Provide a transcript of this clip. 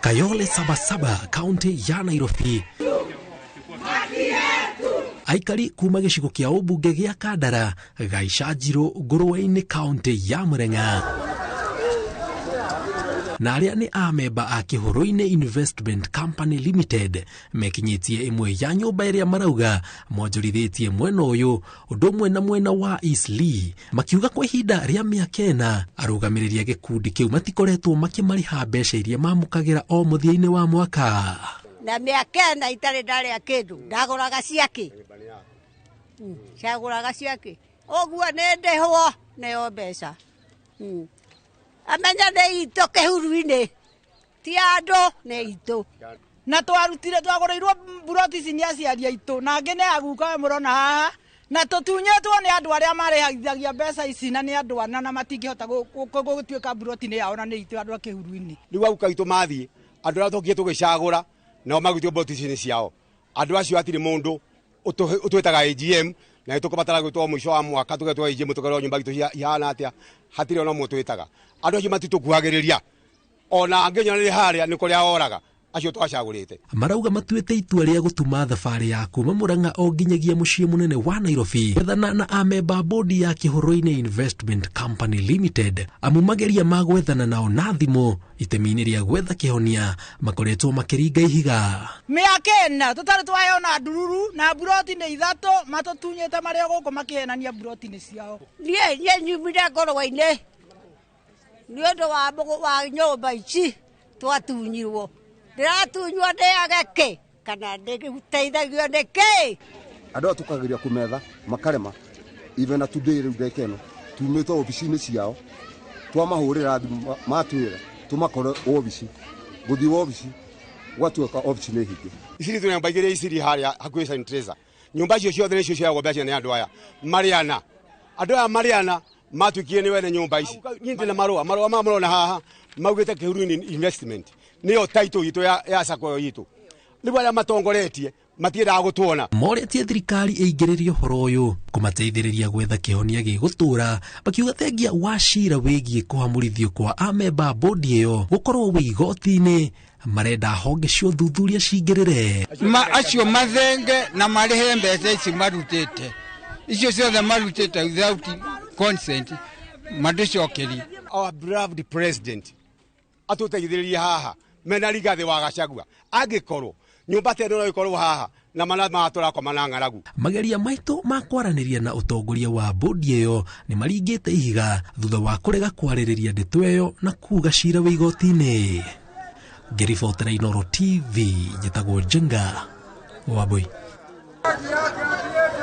Kayole Sabasaba, kaunti ya Nairobi. Aikari kuma gĩcigo kĩa ũmbunge gĩa Kandara, Gaicanjirũ, Ngũrwe-inĩ, kaunti ya Murang'a, na arĩa nĩ amemba a Kĩhũrũ-inĩ Investment Company Limited mekinyĩtie ĩmwe ya nyũmba ĩrĩa marauga monjorithĩtie mwena ũyũ ũndũ ũmwe na mwena wa Eastleigh, makiuga kwa ihinda rĩa mĩaka 4 arũgamĩrĩri a gĩkundi kĩu matikoretwo makĩmarĩha mbeca iria mamũkagĩra o mũthia-inĩ wa mwaka. Na mĩaka 4 itarĩ ndarĩa kĩndũ, ndagũraga ciake, ciagũraga ciake, ũguo nĩ ndĩhwo nĩyo mbeca. Amenya nĩ itũ kĩhuru-inĩ, ti andũ, nĩ itũ. Na twarutire twagũrĩirwo mburoti ici nĩ aciari aitũ, na angĩ nĩ aguka mũrona haha, na tũtunyĩtwo nĩ andũ arĩa marĩhithagia mbeca ici, na nĩ andũ ana na matingĩhota gũtuĩka mburoti nĩ yao na nĩ itũ andũ a kĩhuru-inĩ. Rĩu aguka aitũ mathiĩ, andũ arĩa tũkire tũgĩcagũra nao magĩtue mburoti ici nĩ ciao. Andũ acio hatirĩ mũndũ ũtwĩtaga AGM, na nĩ tũkũbatara gwĩtwo mũico wa mwaka tũgetwo AGM tũkerwo nyũmba itũ ihana atĩa, hatirĩ ona ũmwe ũtwĩtaga. Andũ acio matitũkuhagĩrĩria, ona angĩnyona nĩ harĩa nĩ kũrĩa oraga, acio twacagũrĩte. Marauga matuĩte itua rĩa gũtuma thabarĩ ya kuma Murang'a o nginyagia mũciĩ mũnene wa Nairobi gwethana na amemba bodi ya Kĩhũrũ-inĩ Investment Company Limited, amu mageria ma gwethana nao na thimũ itemi-inĩ rĩa gwetha kĩhonia makoretwo makĩringa ihiga. Mĩaka 4 tũtarĩ twaheo na ndururu na mburoti nĩ 3 matũtunyĩte marĩ o gũkũ makĩhenania mburoti nĩ ciao. Niĩ nyumire ngũrwe-inĩ nĩ ũndũ wa nyũmba ici twatunyirwo. Ndĩratunywo ndĩage kĩ kana ndĩteithagio nĩ kĩ? Andũ aya tũkageria kũmetha makarema, even na today rĩu ndagĩka ĩno tumĩte obici-inĩ ciao, twamahũrĩra thimũ matwĩra tũmakore obici, gũthiĩ obici gwatuĩka obici nĩ hinge. Ici nĩ nyũmba igĩrĩ iciri harĩa hakuhĩ Saint Teresa. Nyũmba icio ciothe nĩcio ciagwo mbeca nĩ andũ aya marĩana. Andũ aya marĩana matuĩkire nĩ wene nyũmba ici. Niĩ ndĩ na marũa, marũa maya mũrona haha maugĩte Kĩhuru-inĩ Investment nĩyo title itũ ya sacco itũ. Rĩu arĩa matongoretie matiendaga gũtuona. Morĩtie thirikari ĩingĩrĩrie ũhoro ũyũ kũmateithĩrĩria gwetha kĩhonia gĩgũtũra, makiuga thengia wa cira wĩgiĩ kũhamũrithio kwa amemba bodi ĩyo gũkorwo wĩ igoti-inĩ, marenda honge cia ũthuthuria cingĩrĩre. Acio mathenge na marĩhe mbeca ici marutĩte, icio ciothe marutĩte without consent, mandĩcokerie. Our beloved president atũteithĩrĩrie haha mena Rigathĩ wa Gachagua, angĩkorwo nyũmba ta ĩno no ĩkorwo haha na mana matũrakoma na ng'aragu. Mageria maitũ ma kwaranĩria na ũtongoria wa bodi ĩyo nĩ maringĩte ihiga thutha wa kũrega kwarĩrĩria ndeto ĩyo na kuga cira wĩ igoti-inĩ. Ngĩribotera Inooro TV, njĩtagwo Njenga Wambui.